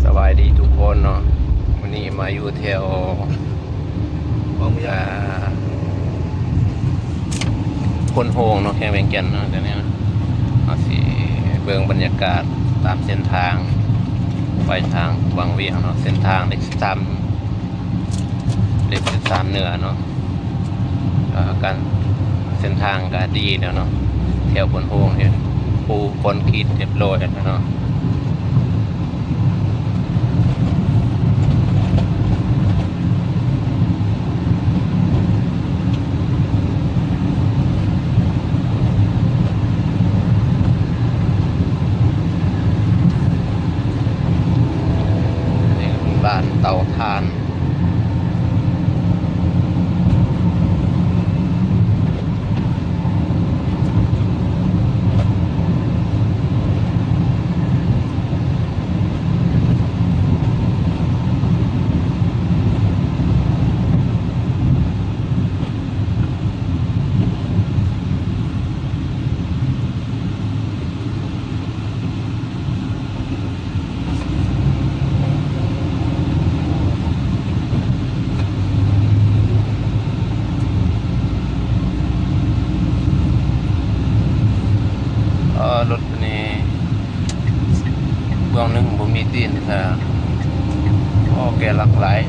ສະບາຍດີທຸກຄົນເນາະ, ມື້ນີ້ມາຢູ່ແຖວ ອ່າ ໂພນໂຮງເນາະ ແຂວງວຽງຈັນເນາະ. ດຽວນີ້ເຮົາຊິເບິ່ງບັນຍາກາດຕາມເສັ້ນທາງໄປທາງວັງວຽງເນາະ, ເສັ້ນທາງເລກສິບສາມ ເລກສິບສາມເໜືອເນາະ. ເອີ ການ ເສັ້ນທາງກະດີແລ້ວເນາະ, ແຖວໂພນໂຮງນີ້ປູຄອນກຣີດຮຽບຮ້ອຍແລ້ວເນາະ. ນີ້ເປັນບ້ານເຕົາຖ່ານ. ເອີ ລົດນີ້ເບື້ອງໜຶ່ງບໍ່ມີຕີນແທ້. ໂອ້ ແກະຫຼັກຫຼາຍ.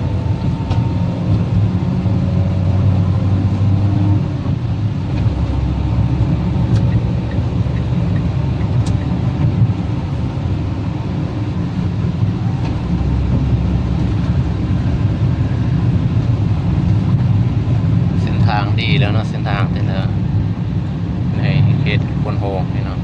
ເສັ້ນທາງດີແລ້ວເນາະ, ເສັ້ນທາງແຕ່ລະໃນເຂດໂພນໂຮງນີ້ເນາະ.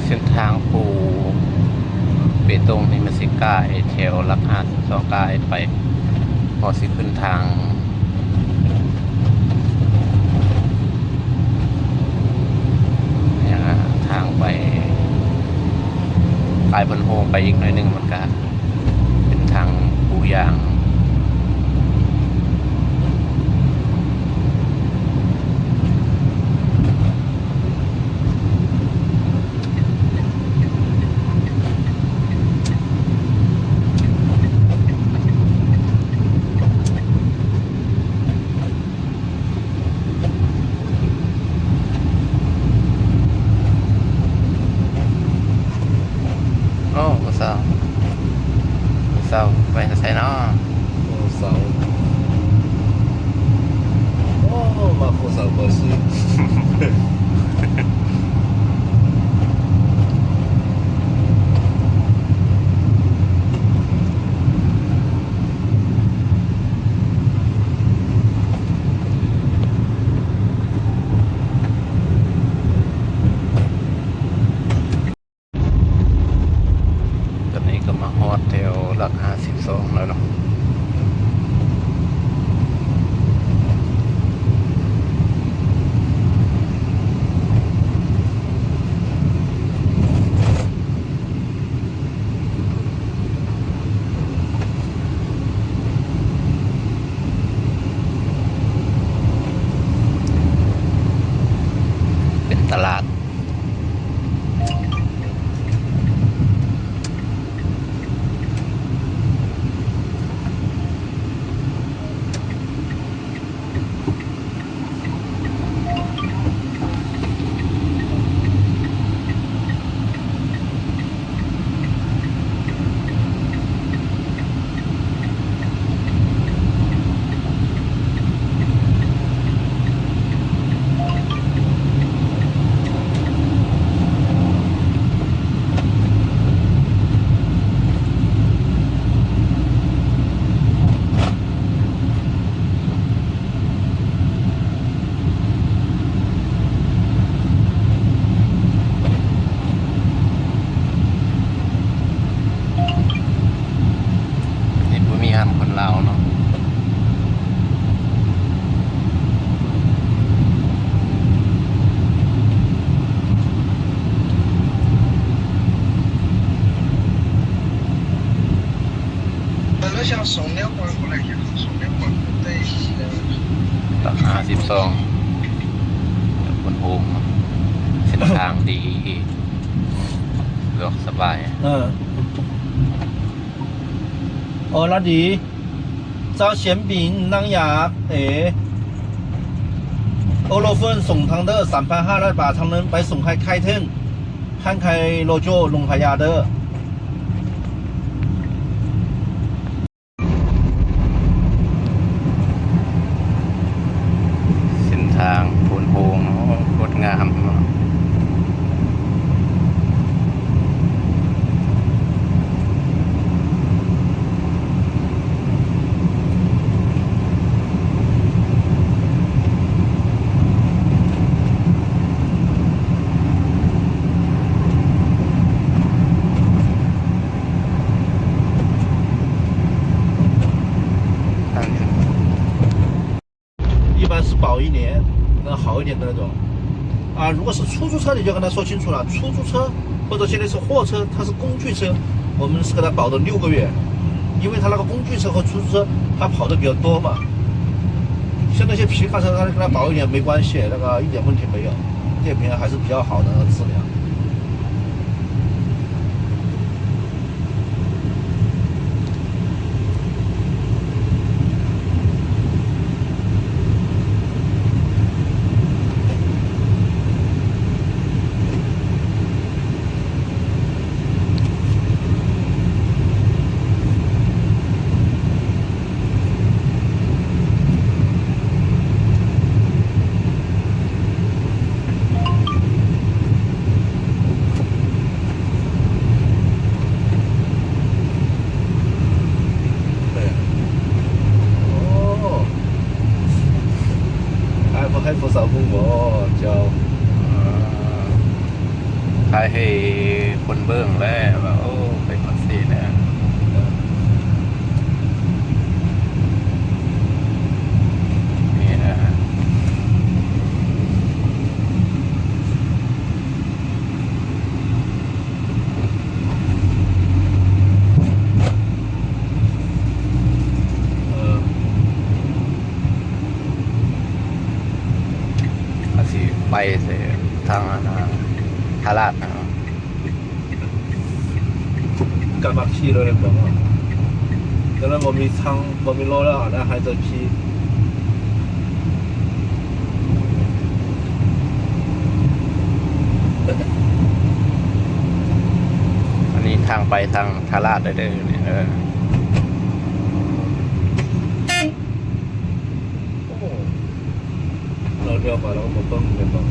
ເສັ້ນທາງປູເບຕົງນີ້ມັນຊິກ້າຍແຖວຫຼັກຫ້າສິບສອງ ກ້າຍໄປ ພໍຊິຂຶ້ນທາງ ທາງໄປ ປາຍໂພນໂຮງໄປອີກໜ້ອຍໜຶ່ງ ມັນກະເປັນທາງປູຢາງ. ໂອ້ ຜູ້ສາວ ຜູ້ສາວໄປແຕ່ໃສເນາະ? ໂອ້ ສາວ ໂອ້ ມາຜູ້ສາວບໍ່ຊື່. ຕອນນີ້ກໍມາຮອດແຖວຫຼັກຫ້າສິບສອງແລ້ວເນາະ. ເປັນຕະຫຼາດ. ນີ້ບໍ່ມີຮ້ານຄົນລາວເນາະ. ຫຼັກຫ້າສິບສອງ ໂຮງ ເສັ້ນທາງດີ ສະດວກສະບາຍ. ເອີ ເອີ ລະດີ ເຈົ້າສຽນບິນ ນາງຢາກເອ ໂອໂລເຟີນສົ່ງທາງເດີ ສາມພັນຫ້າຮ້ອຍບາດ ທາງເດີນໄປສົ່ງໄຄໄຄເທິງ ພັນໄຄໂລໂຈ ລົງພະຍາເດີ. ເສັ້ນທາງໂພນໂຮງເນາະ ງົດງາມເນາະ. 一般是保一年，那好一点的那种。啊，如果是出租车，你就跟他说清楚了，出租车或者现在是货车，它是工具车，我们是给他保的六个月，因为他那个工具车和出租车，他跑的比较多嘛。像那些皮卡车，他跟他保一年没关系，那个一点问题没有，电瓶还是比较好的，那个质量。 ໂອ້ ອ້າຍບໍ່ໃຫ້ຜູ້ສາວຮຸ່ງບໍເຈົ້າ? ອ່າ ຖ່າຍໃຫ້ຄົນເບິ່ງແຫຼະວ່າ ໂອ້ ເປັນຈັ່ງຊີ້ແຫຼະ ນີ້ນະ. ເອີ ອາຊິໄປໃສ ທາງອັນນາ ທ່າລາດນະ. ກະມັກຂີ່ລົດແລ້ວ ຕອນນັ້ນບໍ່ມີທັງ ບໍ່ມີລົດແລ້ວ ອາ ໃຫ້ເຈົ້າຂີ່. ອັນນີ້ທາງໄປທາງທ່າລາດເດີນີ້ ເອີ. ໂອ້ ລາວລ້ຽວໄປ ລາວກໍບໍ່ເບິ່ງແມ່ນບໍ່?